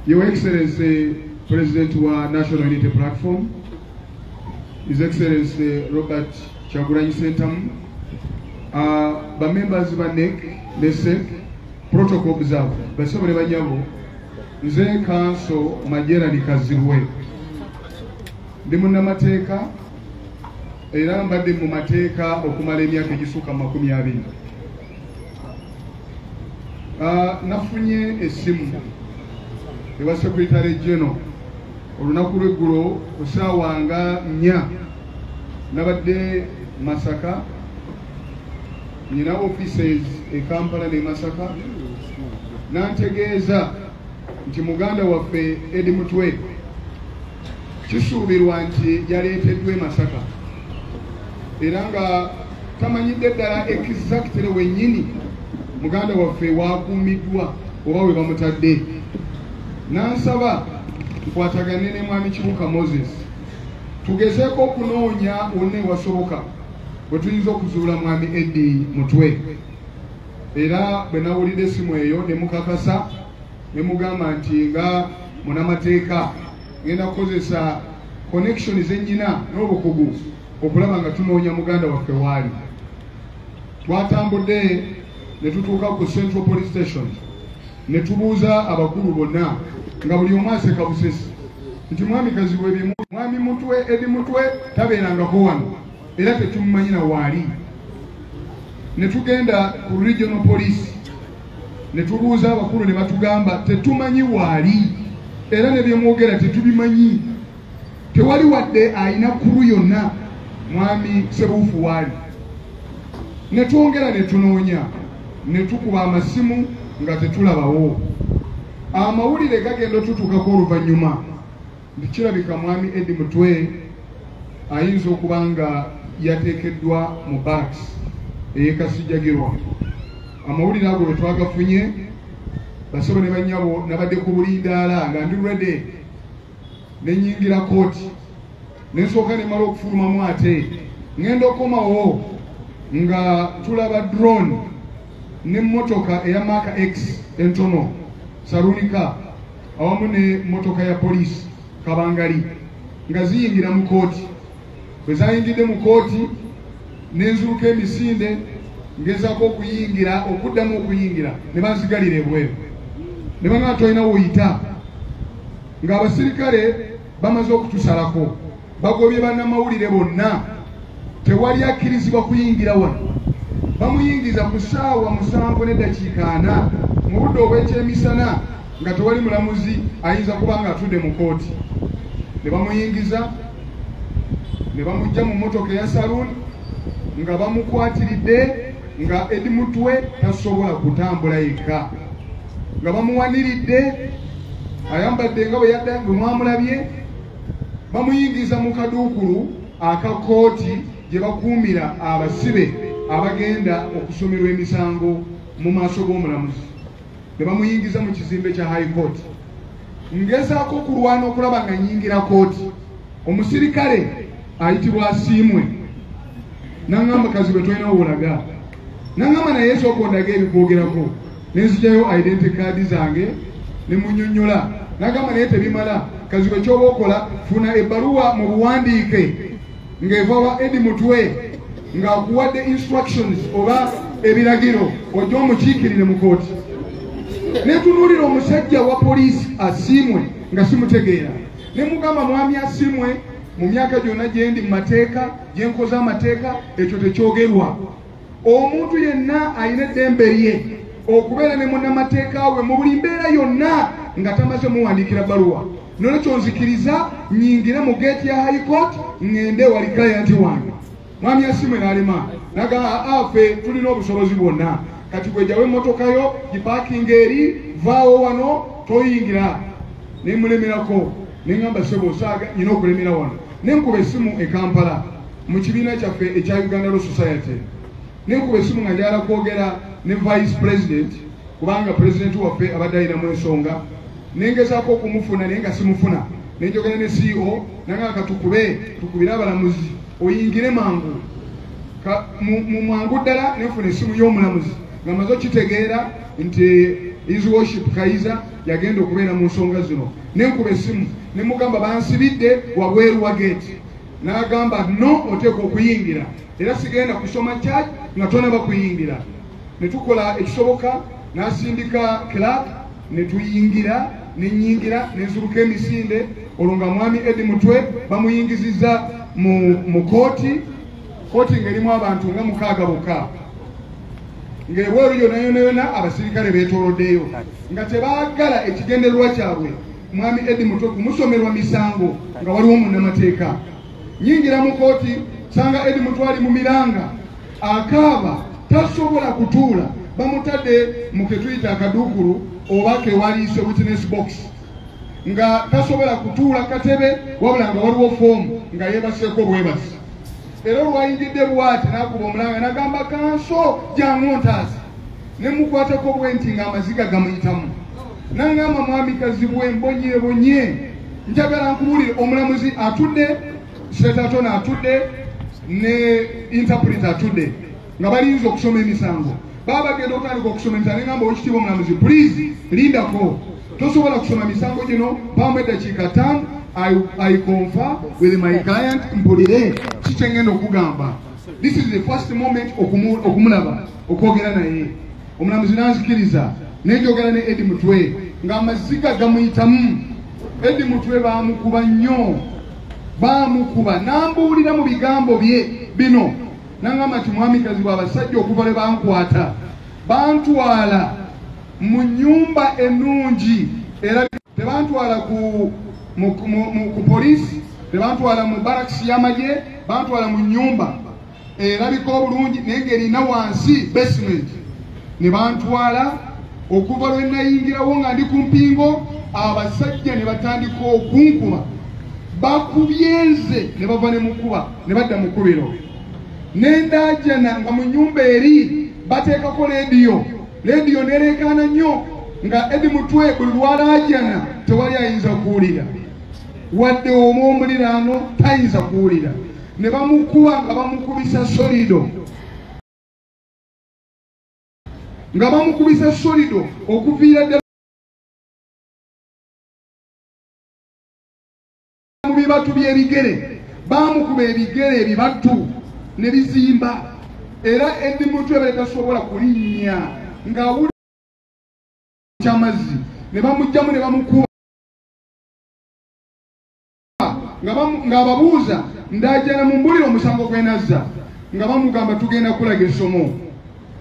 Your Excellency, President wa National Unity Platform, His Excellency Robert Kyagulanyi Ssentamu, ba members ba NEC ne SEC, protocol observed, bassebo ne bannyabo, nze Counsel Majerani Kazibwe. Ndi munnamateeka era mbadde mu mateeka okumala emyaka egisukka 20. Nafunye essimu ewa Secretary General olunaku lw'eggulo ku ssaawa nga 4. Nabadde Masaka, nina offices e Kampala ne Masaka. Nantegeeza nti muganda waffe Eddie Mutwe kisuubirwa nti yaleeteddwa e Masaka era nga tamanyidde ddala exactly wennyini muganda waffe waakuumiddwa oba we bamutadde. Nansaba nkwatagane ne Mwami Kibuuka Moses tugezeeko okunoonya wonna ewasoboka bwe tuyinza okuzuula Mwami Eddie Mutwe. Era bwe nawulidde essimu eyo ne mukakasa ne mugamba nti nga munamateeka ngenda kukozesa connection zennyina n'obukugu okulaba nga tunoonya muganda waffe waali. Twatambudde ne tutuuka ku Central Police Station ne tubuuza abakulu bonna nga buli omu aseka busesi nti Mwami Kazibwe, Mwami Mutwe, Eddie Mutwe tabeerangako wano era tetumumanyi na waali. Ne tugenda ku Regional Police ne tubuuza abakulu ne batugamba tetumanyi waali era ne byemwogera tetubimanyi, tewali wadde ayina kuru yonna Mwami Sebuufu waali. Ne twongera ne tunoonya ne tukuba amasimu nga tetulabawo. Amawulire gagenda otutuukako oluvannyuma nti kirabika Mwami Eddie Mutwe ayinza okuba nga yateekeddwa mu barracks ey'e Kasijjagirwa. Amawulire ago bwe twagafunye, bassebo ne bannyabo, nabadde ku bulindaala nga ndi ready ne nnyingira kooti ne nsooka ne mmala okufulumamu, ate ŋŋenda okukomawo nga tulaba drone n'emmotoka eya Mark X entono saloon car awamu ne mmotoka ya poliisi kabangali nga ziyingira mu kooti. Bwe zayingidde mu kooti nenzuluka emisinde ngezaako okuyingira, okuddamu okuyingira, ne banzigalira ebweru ne bagamba tolina woyita, ng'abasirikale bamaze okutusalako, bagobye bannamawulire bonna, tewali akkirizibwa kuyingira wano. Bamuyingiza ku ssaawa 7:40 mu budde obw'ekyemisana nga tewali mulamuzi ayinza kuba nga atudde mu kooti. Ne bamuyingiza ne bamuggya mu mmotoka eya saloon nga bamukwatiridde, nga Eddie Mutwe tasobola kutambula yekka, nga bamuwaniridde, ayambadde nga bwe yadda bwe mwamulabye. Bamuyingiza mu kaduukulu aka kooti gye bakuumira abasibe abagenda okusomerwa emisango mu maaso g'omulamuzi, ne bamuyingiza mu kizimbe kya High Court. Ngezaako okulwana okulaba nga nyingira kooti, omusirikale ayitibwa Asiimwe naŋŋamba, "Kazibwe, tolina wolaga." Naŋŋamba, "Naye sooka ondaga ebikwogerako." Nenzigyayo identity card zange ne munyonnyola. Nagamba, "Naye tebimala, Kazibwe, kyoba okola funa ebbaluwa mu buwandiike ng'eva wa Eddie Mutwe ng'akuwadde instructions oba ebiragiro ojja omukiikirire mu kooti." Netunuulira omusajja wa poliisi Asiimwe nga simutegeera, ne mugamba, "Mwami Asiimwe, mu myaka gyonna gye ndi mu mateeka, gye nkoze amateeka, ekyo tekyogerwa. Omuntu yenna alina eddembe lye okubeera ne munnamateeka we mu buli mbeera yonna nga tamaze muwandiikira bbaluwa. Nolwekyo nzikiriza nyingire mu geeti ya High Court ŋŋende wali client wange." Mwami Asiimwe n'alema, nagamba, "Afe tulina obusobozi bwonna, kati gwejawo emmotoka yo gipaakinga eri, vaawo wano, toyingira." Nemulemerako, neŋŋamba, "Sebo, osaaga nyina okulemera wano." Nenkuba essimu e Kampala mu kibiina kyaffe ekya Uganda Law Society, nenkuba essimu nga njagala kwogera ne vice president kubanga president waffe abadde alinamu ensonga. Nengezaako okumufuna naye nga simufuna. Nenjogera ne CEO, nanga katukube tukubire abalamuzi oyingire mangu. Mu mwangu ddala nenfuna essimu y'omulamuzi. Nga maze okitegeera nti His Worship Kayiza yagenda okubeera mu nsonga zino, nenkuba essimu ne mugamba bansibidde wabweru wa gate, n'agamba no, oteekwa okuyingira, era sigenda kusoma charge nga tonaba kuyingira. Ne tukola ekisoboka, n'asindika clerk ne tuyingira, ne nnyingira ne nziruka emisinde. Olwo nga mwami Eddie Mutwe bamuyingizizza mu kooti, kooti ng'erimu abantu nga 6 bokka, ng'ebweru yonna yonna yonna abasirikale beetooloddeyo nga tebaagala ekigendererwa kyabwe mwami Eddie Mutwe kumusomerwa misango nga waliwo munnamateeka. Nyingira mu kooti, sanga Eddie Mutwe ali mu miranga akaaba, tasobola kutuula, bamutadde mu ketuyita akaduukulu oba kewaliise witness box, nga tasobola kutuula katebe, wabula nga waliwo foomu nga yeebaseeko bwebasi. Era olwayingidde bw'ati n'akuba omulanga n'agamba kanso jangu ntaasa, ne mukwatako bwe nti ng'amaziga gamuyitamu, n'angamba mwami Kazibwe mbonyeebonye, njagala nkubuulire. Omulamuzi atudde, State atudde, ne interpreter atudde, nga balinze okusoma emisango. Baba bagenda okutandika okusoma emisango, nengamba owekitiibwa omulamuzi, please lindako, tosobola kusoma misango gino, mpaamu eddakiika 5, I confer with my client mpulire ki kyengenda okugamba. This is the first moment okumulaba, okwogera naye. Omulamuzi n'anzikiriza, nenjogera ne Eddie Mutwe ng'amaziga gamuyitamu. Eddie Mutwe baamukuba nnyo, baamukuba, n'ambuulira mu bigambo bye bino, n'angamba nti mwami Kazibwe, abasajja okuva lwe bankwata bantwala mu nnyumba ennungi, era tebantwala ku poliisi, tebantwala mu barracks y'amagye, bantwala mu nnyumba erabika obulungi naye ng'erina wansi basement. Ne bantwala, okuva lwe nayingirawo nga ndi ku mpingo, abasajja ne batandika okunkuba, bakubye nze ne bava ne mukuba ne badda mu kkubiro. Ne ndaajana nga mu nnyumba eri bateekako leediyo, leediyo nereekaana nnyo, nga Eddie Mutwe buli lwalaajana tewali ayinza kuwulira, wadde omu omuliraano tayinza kuwulira. Ne bamukuba nga bamukubisa solido, nga bamukubisa solido okuviira ddala mu bibatu by'ebigere. Bamukuba ebigere ebibatu ne bizimba, era Eddie Mutwe bali tasobola kulinnya ng'awulira ky'amazzi, ne bamuggyamu ne bamukuba ng'ababuuza ndajana mumbulire omusango gwe nazza, nga bamugamba tugenda kulaga essomo,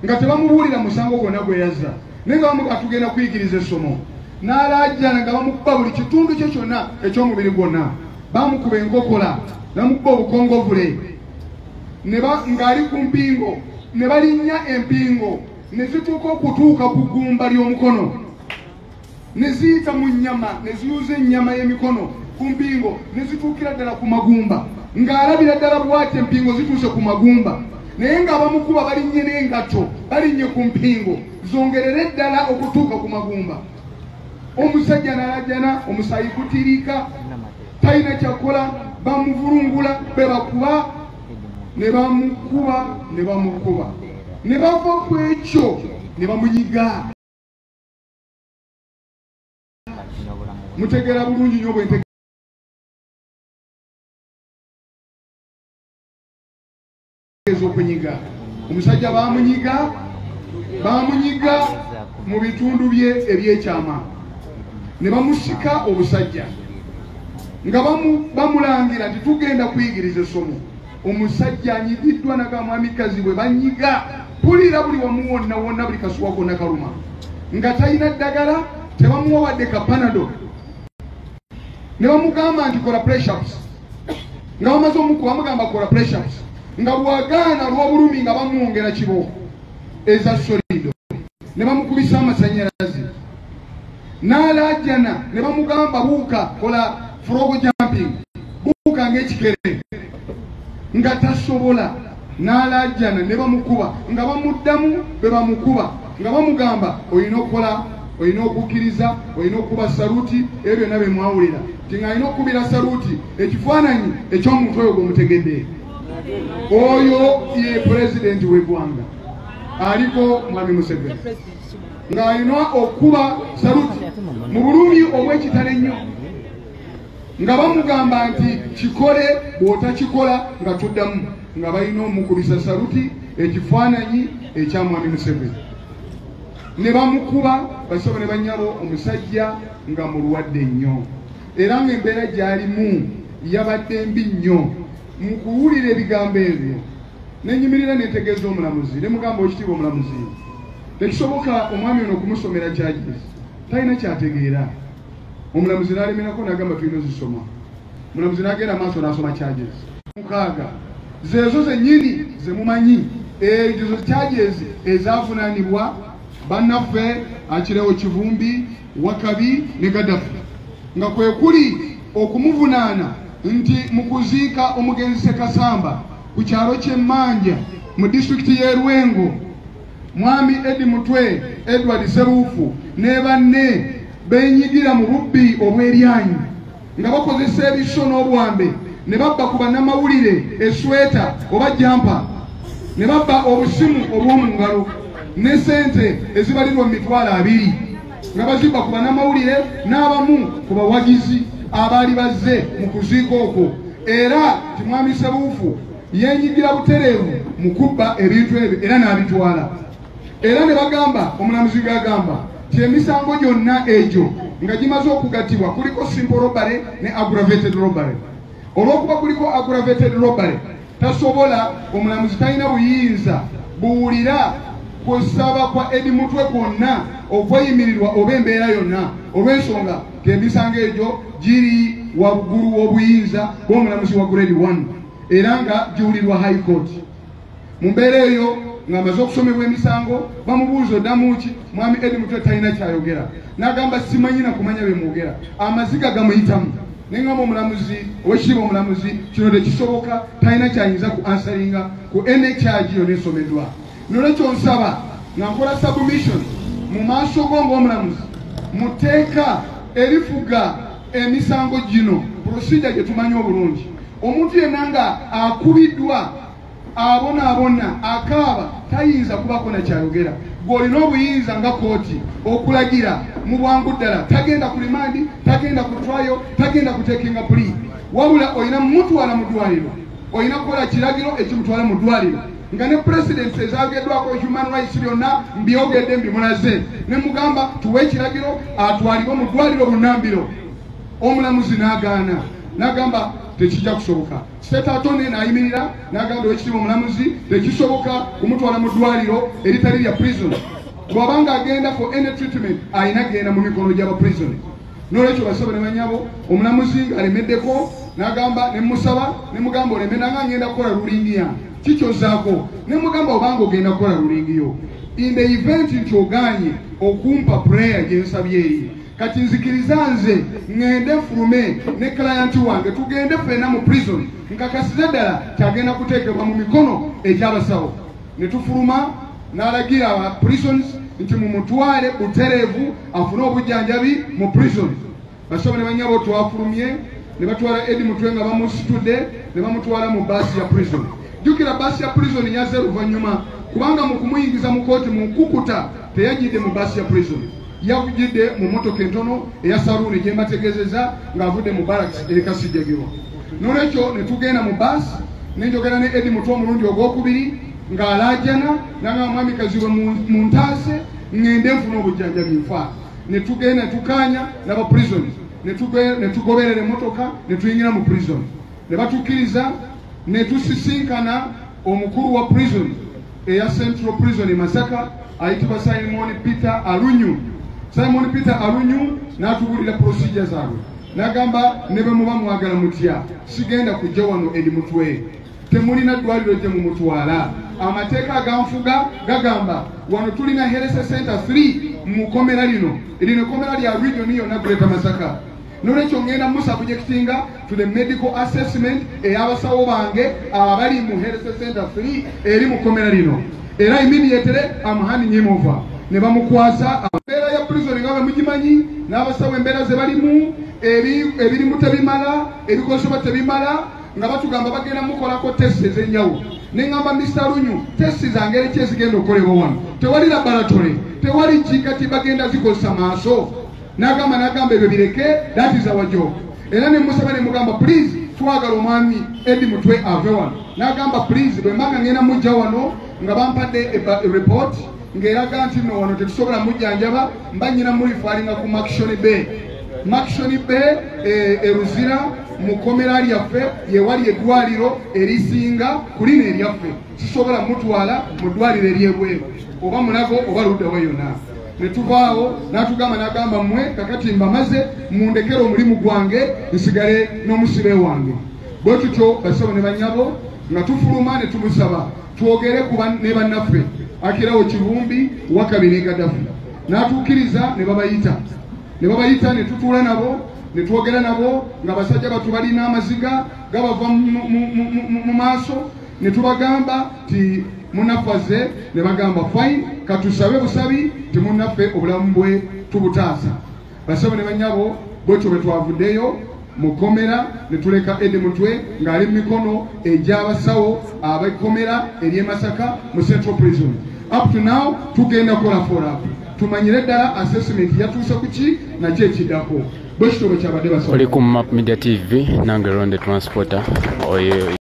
nga tebamubuulira musango gwonna gwe yazza, naye nga bamugamba tugenda kuyigiriza essomo. N'alaajana nga bamukuba buli kitundu kye kyonna eky'omubiri gwonna, bamukuba enkokola, bamukuba obukongovule, ng'ali ku mpingo, ne balinnya empingo ne zituuka okutuuka ku ggumba ly'omukono, ne ziyita mu nnyama, ne ziyuza ennyama y'emikono ku mpingo, ne zituukira ddala ku magumba, ng'alabira ddala bw'ati empingo zituuse ku magumba, naye nga bamukuba balinnye n'engatto, balinnye ku mpingo zongerere ddala okutuuka ku magumba. Omusajja n'alajana, omusaayi gutiriika, talina kyakola, bamuvulungula, be bakuba, ne bamukuba, ne bamukuba, ne bava ku ekyo ne bamunyiga. Mutegeera bulungi nnyo bwe ntegeeza okunyiga. Omusajja bamunyiga, bamunyiga mu bitundu bye ebyekyama, ne bamusika obusajja nga bamulangira nti tugenda kuyigiriza essomo. Omusajja anyigiddwa naga mwami Kazibwe banyiga, pulira buli wamu wonna wonna, buli kasuwa konna kaluma, nga talina ddagala, tebamuwa wadde ka Panadol. Ne bamugamba nti kola press-ups, nga bamaze omukuba bamugamba kola press-ups, nga bw'agaana olw'obulumi nga bamwongera kibooko eza solido, ne bamukubisa amasannyalaze, n'alaajana ne bamugamba buuka, kola frog jumping, buuka ng'ekikere, nga tasobola, n'alaajana ne bamukuba, nga bamuddamu be bamukuba, nga bamugamba olina okukola, olina okukkiriza, olina okukuba saluti, ebyo byonna bye mwawulira nti ng'alina okukubira saluti ekifaananyi eky'omuntu oyo gw'omutegedde. Oyo ye pulezidenti w'eggwanga. aliko mwami Museveni ng'alina okuba saluti mu bulumi obw'ekitalo ennyo, nga bamugamba nti kikole, bw'otakikola nga tuddamu, nga balina omukubisa saluti ekifaananyi ekya mwami Museveni. Ne bamukuba basabo ne bannyabo, omusajja nga mulwadde nnyo era ng'embeera gy'alimu yabadde mbi nnyo. Mu kuwulira ebigambo ebyo nenyimirira netegeeza omulamuzi, ne mugamba, "Ekitiibwa omulamuzi, tekisoboka omwami ono okumusomera charges, talina kyategeera." Omulamuzi n'alemerako n'agamba tulina ozisoma. Omulamuzi n'agenda maaso n'asoma charges 6, zeezo zennyini ze mumanyi, ezo charges ezavunaanibwa bannaffe Akirewo Kivumbi, Wakabi ne Gaddafi, nga kwe kuli okumuvunaana nti mu kuziika omugenzi Sekasamba ku kyalo ky'Emmanja mu disitulikiti y'e Lwengo, mwami Edi Mutwe Edward Seruufu ne banne beenyigira mu bubbi obw'eryanyi nga bakozesa ebiso n'obwambe, ne babba ku bannamawulire esweta oba jumper, ne babba obusimu obw'omu ngalo ne sente ezibalirwa mu 20,000, nga bazibba ku bannamawulire n'abamu ku bawagizi abaali bazze mu kuziika okwo, era ti mwami Sebuufu yeenyigira butereevu mu kubba ebintu ebyo era n'abitwala. Era ne bagamba, omulamuzi gagamba ti emisango gyonna egyo nga gimaze okugattibwa kuliko simple robbery ne aggravated robbery. Olw'okuba kuliko aggravated robbery, tasobola, omulamuzi talina buyinza buwulira kusaba kwa Edi Mutwe kwonna okweyimirirwa oba embeera yonna, olw'ensonga ti emisango egyo giri waggulu w'obuyinza bw'omulamuzi wa grade 1 era nga giwulirwa High Court. Mu mbeera eyo, ng'amaze okusomebwa emisango, bamubuuza, "Oddamu ki?" Mwami Edi Mutwe talina kyayogera, n'agamba, "Simanyi na kumanya bye mwogera." Amaziga gamuyitamu. Neŋŋamba omulamuzi, "Owekitiibwa omulamuzi, kino tekisoboka, talina kyayinza ku answeringa ku any charge yonna esomeddwa. Nolwekyo nsaba nga nkola submission mu maaso go ng'omulamuzi, mu tteeka erifuga emisango gino, procedure gye tumanyi obulungi, omuntu yenna nga akubiddwa, abonaabona, akaaba, tayinza kubako nakyayogera. Gw'olina obuyinza nga kooti okulagira mu bwangu ddala, tagenda ku remand, tagenda ku trial, tagenda kutekinga plea, wabula olina mutwala mu ddwaliro, olina kukola kiragiro ekimutwala mu ddwaliro, nga ne precedents ezageddwako human rights byonna mbyogedde, mbimulaze, ne mugamba tuwe ekiragiro atwalibwe mu ddwaliro bunnambiro." Omulamuzi n'agaana, n'agamba tekijja kusoboka. State attorney n'ayimirira n'agamba, "Owekitiibwa omulamuzi, tekisoboka kumutwala mu ddwaliro eritali lya prison. Bw'abanga agenda for any treatment, ayina genda mu mikono gy'aba prison." Nolwekyo basabo ne banyabo, omulamuzi ng'alemeddeko n'agamba, ne musaba ne mugamba, "Olemera nga ngenda kukola ruling yange, kikyozaako?" Ne mugamba, "Obanga ogenda kukola ruling yo, in the event nti oganye okumpa prayer gye nsabye eri, kati nzikiriza nze ŋŋende nfulume ne client wange, tugende ffenna mu prison, nkakasize ddala kyagenda kuteekebwa mu mikono egy'abasawo." Ne tufuluma, n'alagira aba prisons nti mumutwale butereevu afune obujjanjabi mu prison. Basabo ne banyabo, twafulumye ne batwala Edi Mutwe nga bamusitudde ne bamutwala mu baasi ya prison. Jjukira baasi ya prison yazze luvannyuma, kubanga mu kumuyingiza mu kooti mu nkukuta teyajjidde mu baasi ya prison, yavugidde mu motoka entono eya saloon gye mbategeezeza ng'avudde mu barracks e Kasijjagirwa. Nolwekyo ne tugenda mu baasi, nenjogera ne Edi Mutwe omulundi ogwokubiri ng'alaajana, nanga, "Mwami Kazibwe, mu ntaase ŋŋende nfune obujjanjabi, nfa." Ne tugenda ne tukaanya n'aba prison, ne tugoberera emmotoka ne tuyingira mu prison, ne batukkiriza ne tusisinkana omukulu wa prison eya Central Prison e Masaka ayitibwa Simon Peter Alunyu. Simon Peter Alunyu n'atubuulira procedure zaabwe, n'agamba, "Ne bwe muba mwagala mutya, sigenda kujja wano Edi Mutwe. Temulina ddwaliro gye mumutwala. Amateeka aganfuga gagamba wano tulina health center 3 mu kkomera lino, lino ekkomera lya region yonna Greater Masaka. Nolwekyo ngenda musubjectinga to the medical assessment ey'abasawo bange abali mu health center 3 eri mu kkomera lino, era immediately am handing him over." Ne bamukwasa. Embeera ya prison nga bwe mugimanyi, n'abasawo embeera ze balimu, ebirimu tebimala, ebikozesebwa tebimala, nga batugamba bagenda mukolako test ez'enjawulo. Ne ŋŋamba Mr. Lunyu, test za ngeri ki ezigenda okukolebwa wano? Tewali laboratory, tewali ki, kati bagenda zikozesa maaso? N'agamba ebyo bireke, that is our job. Era ne musaba ne mugamba, please, twagala omwami Eddie Mutwe ave wano. N'agamba, please, bwe mbanga ngenda mujja wano nga bampadde report ng'eraga nti nno wano tetusobola mujjanjaba, mba nyina mureferringa ku Murchison Bay. Murchison Bay e Luzira mu kkomera lyaffe yewali eddwaliro erisinga ku lino eryaffe. Sisobola mutwala mu ddwaliro eryebweru oba Mulago oba luddawa yonna. Ne tuvaawo, n'atugamba, n'agamba, mmwe kakati mbamaze, mundekere omulimu gwange nsigale n'omusibe wange. Bwe tutyo, basabo ne banyabo, nga tufuluma ne tumusaba twogere ne bannaffe Akirawo Kivumbi, Wakabi ne Gaddafi. N'atuukiriza ne babayita, ne babayita, ne tutuula nabo ne twogera nabo nga basajja batu balina amaziga gabava mu maaso. Ne tubagamba ti munnaffe azze, ne bagamba, fine, katusabe busabi ti munnaffe obulamu bwe tubutaasa. Basabo ne banyabo, bwetyo bwe twavuddeyo mu kkomera ne tuleka Eddie Mutwe ng'ali mu mikono egy'abasawo ab'ekkomera ery'e Masaka mu Central Prison. Up to now tugenda kukola follow up, tumanyire ddala assessment yatuuse ku ki nakyo ekiddako. Bwe kityo bwe kyabadde, basawo. Oli ku Map Media TV, nange Ronde Transporter oyo.